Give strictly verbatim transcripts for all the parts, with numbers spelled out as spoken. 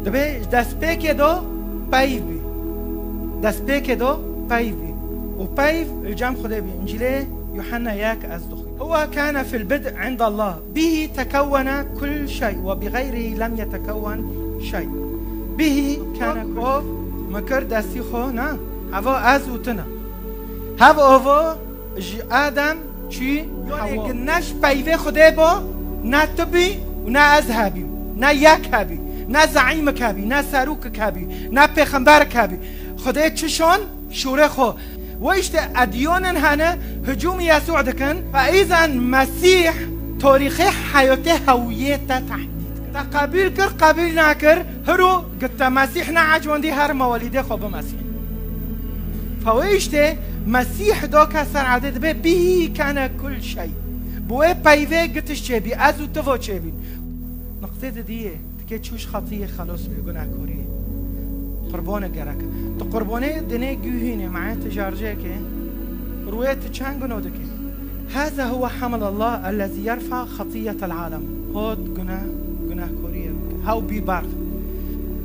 Dibê ji destpêkê do peyv bî. Destpêkê do peyv bî. Û peyv li cem Xwedê bî. Încîlê Yuhanna yek ez dixwînim. Huwa kana fil bid' inda Allah. Bihi tekewwene kul şey ve bi gayrihi lem yetekewwen şey. Bihi kana kul şey. Ov min kir destî xwe, na. Heva ez û tu ne. Hev ovo ji Adem çû Hewa. Yanî ne ji peyvê Xwedê bo, ne tu bî û ne ez hebîm, ne yek hebî, ne zeîmik hebî, ne serokik hebî, ne pêxemberik hebî. Xwedê çi şon? Şûrê xwe. Ve işte edyonin hene hicûmî Yesû dikin. Fe îzen Mesîh torîxê heyatê hewiyê te tehdîd kir. Te qebîl kir, qebîl nakir, hiro gitte Mesîh ne ecwendî her mewelîdê xwe bi Mesîh. Fe wê işte Mesîh doke ser erdê dibê bihî kene kul şey. Bi wê peyvê gitiş çêbî, ez û tivo çêbîn. Niqtê didiyê. Tikê çûş xetiyê xelos li gunehkoriyê. Qurbone gerek. Tu qurbonê dinê guhînê, me'e tu jarjêkê, rûyê tu çend guno dikê? Heza huwa hamil Allah ellezî yerfa xetiyetel alem. Hot gune, gunehkoriyê. Hew bî berx.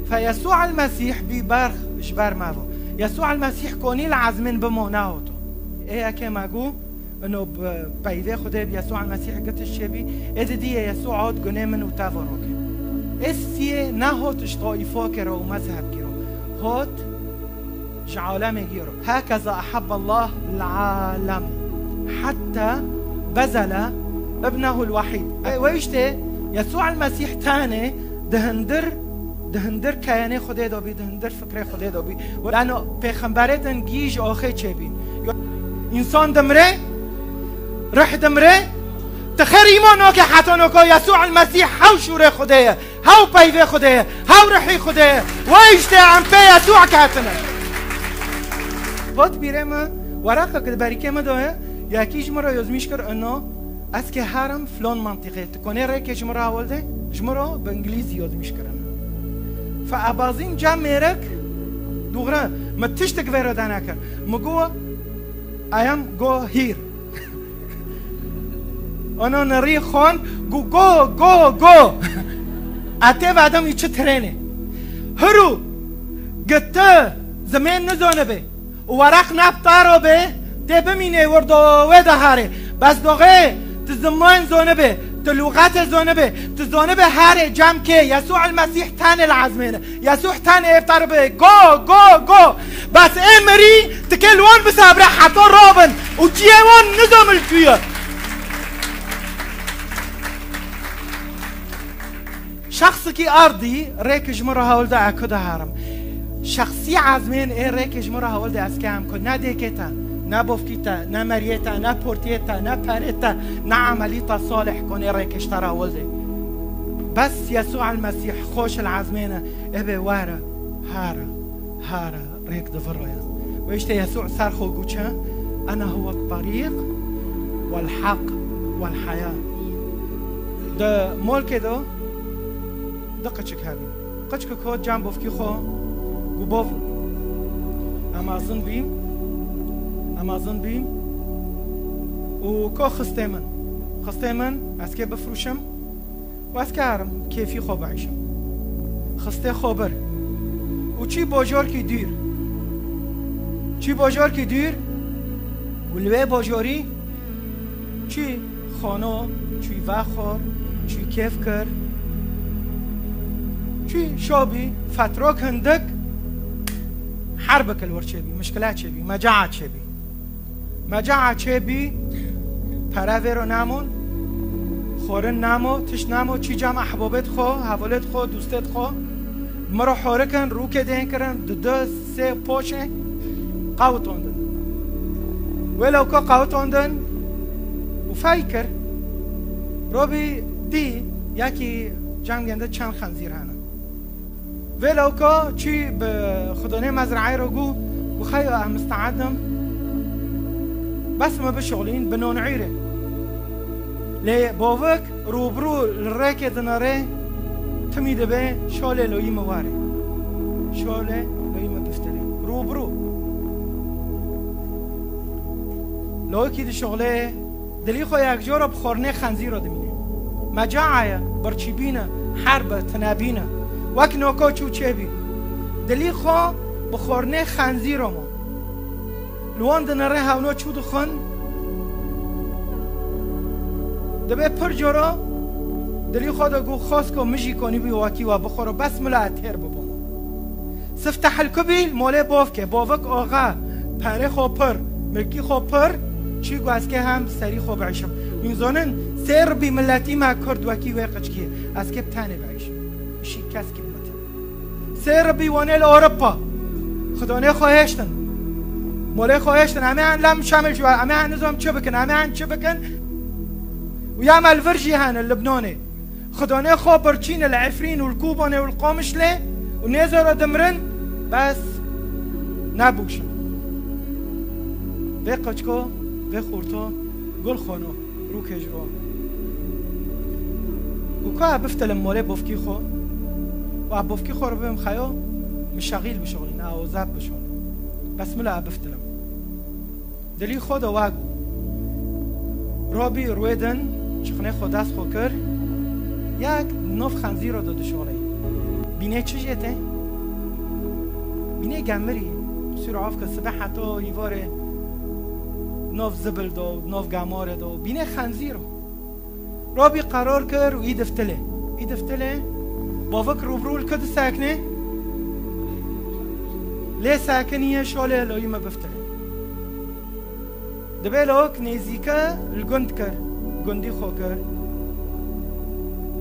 Fe Yesû el Mesîh bî berx ji ber me vo. Yesû el Mesîh konî li ezmên bimo nehoto. Ê yekê me gu, Ino bi peyvê Xwedê bi Yesû Mesîh gitiş çêbî, ê didiyê Yesû hot gunê min û te ve roke. Ê siyê nehot ji taîfokê re û mezhebkî re. Hot ji alemê gî re. Hekeza ehebbe Allah l-alem. Hetta bezele ibnehu l-wehîd. Ê wê işte Yesû Mesîh tenê di hindir, di hindir keyenê Xwedê de bî, di hindir fikrê Xwedê de bî. Lano pêxemberêtin gî ji axê çêbîn. Însan dimre, rih dimre, ti xêr îman nake heta naka Yesû el Mesîh hew şûrê Xwedê ye, hew peyvê Xwedê ye, hew rihî Xwedê ye. Wey işte em pê Yesû ketine. Got bîrê min, weraqek di berîkê min de ye, yekî ji min re yozmîş kir, ino, ez kê herim flon mantîqê. Tu konê rêkê ji min re hewil de, ji min re bi îngilîzî yozmîş kirin. Fe ebazîn cem mêrek dûxre, min tiştek vê re denekir. Min got, I am go here. Ono nerî xon, gu go, go, go. Etê vedem î çi trênê. Hiru, gitti, zimên nizone be. Û weraq ne bi taro be, tê bimînê wir do wê de harê. Bes doxê, tu ziman zonibe, tu lûxetê zonibe, tu zonibe harê cem kê, Yesû el Mesîh tenê li ezmêne. Yesû tenê ê bi te re be, go, go, go. Bes ê mirî, tu kê li wan bisabre heta robin. Û ciyê wan nizomil tu ye. Şexsikî ardî rêk ji min re hewil de, ez ku de herim. Şexsî ezmên ê rêk ji min re hewil de, ez ke em ku ne dêkê te, ne bofkî te, ne meriyê te, ne portiyê te, ne perê te, ne emelî te salih konê rêk ji te re hewil de. Bes Yesû el Mesîh xweş li ezmêne, ê bê were, here, here. Rêk di vir re ye. Ve işte Yesû ser xwe got çi, ene huwe terîq wel heq wel heya. Di molkê de du qeçik hebî. Qeçik ku cem bofkî xwe got bov, em mezin bîm, em mezin bîm û ku xistê min. Xistê min, ez kê bifrûşim. Û ez karim kêfî xwe biîşim. Xistê xwe bir. Û çî bojorkî dûr. Çî bojorkî dûr. Û li wê bojorî çî xano, çî vexwar, çî kêf kir. Çî şobî, fetrok hindik herbik li wir çêbî, mişkile çêbî, mecaa çêbî. Mecaa çêbî, pere vêro namon, xorin namo, tişt namo, çî cem ehbobêt xwe, hevolêt xwe, dûstêt xwe, min re horikin, rûkê dên kirin, di du sê poşê qewitondin. Wê lewka qewitondin û fey kir, robî dî, yekî cem gende çend xenzîr hene. Vê lewka çî bi xwedonê mezraeyê re got, got, xeyo, em misteed in, bes me bişuxlîn, bi non'îrê. Lê bovik rûbirû li rêkê dinere, timî dibe, şolê loyî me warê. Şolê loyî me biftilê. Rûbirû. Loyikî dişuxlê, Dilî xwe yekcor e, bi xornê xenzîro dimîne. Mecaa ye, birçîbîn e, herb e, tinebîn e. Wek noko çû çêbî. Dilî xwe bi xornê xenzîro ma. Li wan dinere hewno çû dixwin. Dibê pir coro dilî xwe de got, xwest ku min jî konî bî wekî we bixwiro, bes mila ez têr bibim. Siftehil ku bî, li molê bovkê, bovik oxa, perê xwe pir, milkî xwe pir, çî ku ez kê hem serî xwe biişim. Hûn zonin, sê ribî miletî me Kurd wekî wê qiçkî, ez kê bi tenê biişim. Şî keskî bimetin. Sê ribî wanê li Ewropa. Xidonê xwe hêştin. Molê xwe hêştin. Em ê hen lem şemil ji we. Em ê hen nizam çi bikin. Em ê hen çi bikin. Û ya me li vir jî hene li Libnanê. Xidonê xwe birçîne li Efrîn û li Kobanê û li Qamişlê û nêzero dimirin. Bes nebûşin. Vê qeçko, vê xorto, gul xono. Rûkê ji wan. Û ka biftilim molê bovkî xwe, û a bovkî xwe re bibim xeyo, min şexîl bişoxlîn, a ozab bişoxlîn. Bes mila a biftilim. Dilî xwe de wa got. Robî rûê din, çixnê xwe dest xwe kir, yek nov xenzîro de dişoxlê. Bînê çi jê tê? Bînê gemirî, qisûr avke sibe heta îvarê nov zibil do, nov gamare do. Bînê xenzîro. Robî qerar kir û î diftilê. Î diftilê, bavik rûbirû li ku disekine? Lê sekiniye şolê loyî me biftilê. Dibê lawik nêzîke li gund kir, gundî xwe kir.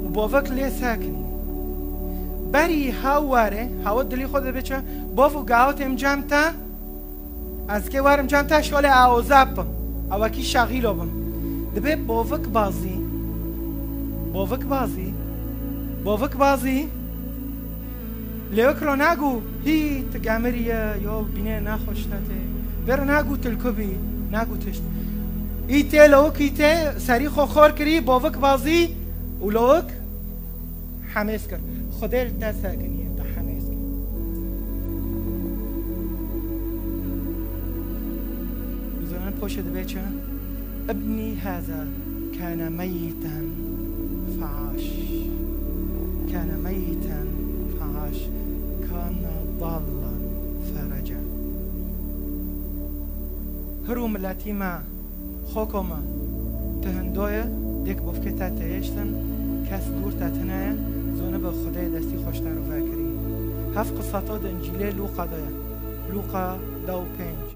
Û bavik lê sekinî. Berî hew were, hewa dilî xwe dibê çi? Bav û gawatê min cem te, ez kê werim cem te şolê a oza bim. Ewekî şexîlo bim. Dibê bovik bazî. Bovik bazî. Bovik bazî. Lewik ro nagu, hî tu gemiriye, yo bînê nexweş te tê. Vê ro nagu tu li ku bî, nagu tişt. Î tê lewik î tê, serî xwe xor kirî, bovik bazî û lewik hemêz kir. Xwedê li te sekiniye, te hemêz kir. Bizanin poşê dibê çi? ابني هذا كان ميتا فعاش. كان ميتا فعاش. كان ضالا فرجع. Hir û miletî me, xoko me, tu hindo ye, dêk bovkê te teyêştin, kes dûr te tine ye, zonibe Xwedê destî xwe ji te re vekirî. Hev qiseta di Încîlê Lûqa de ye. Lûqa deh û pênc.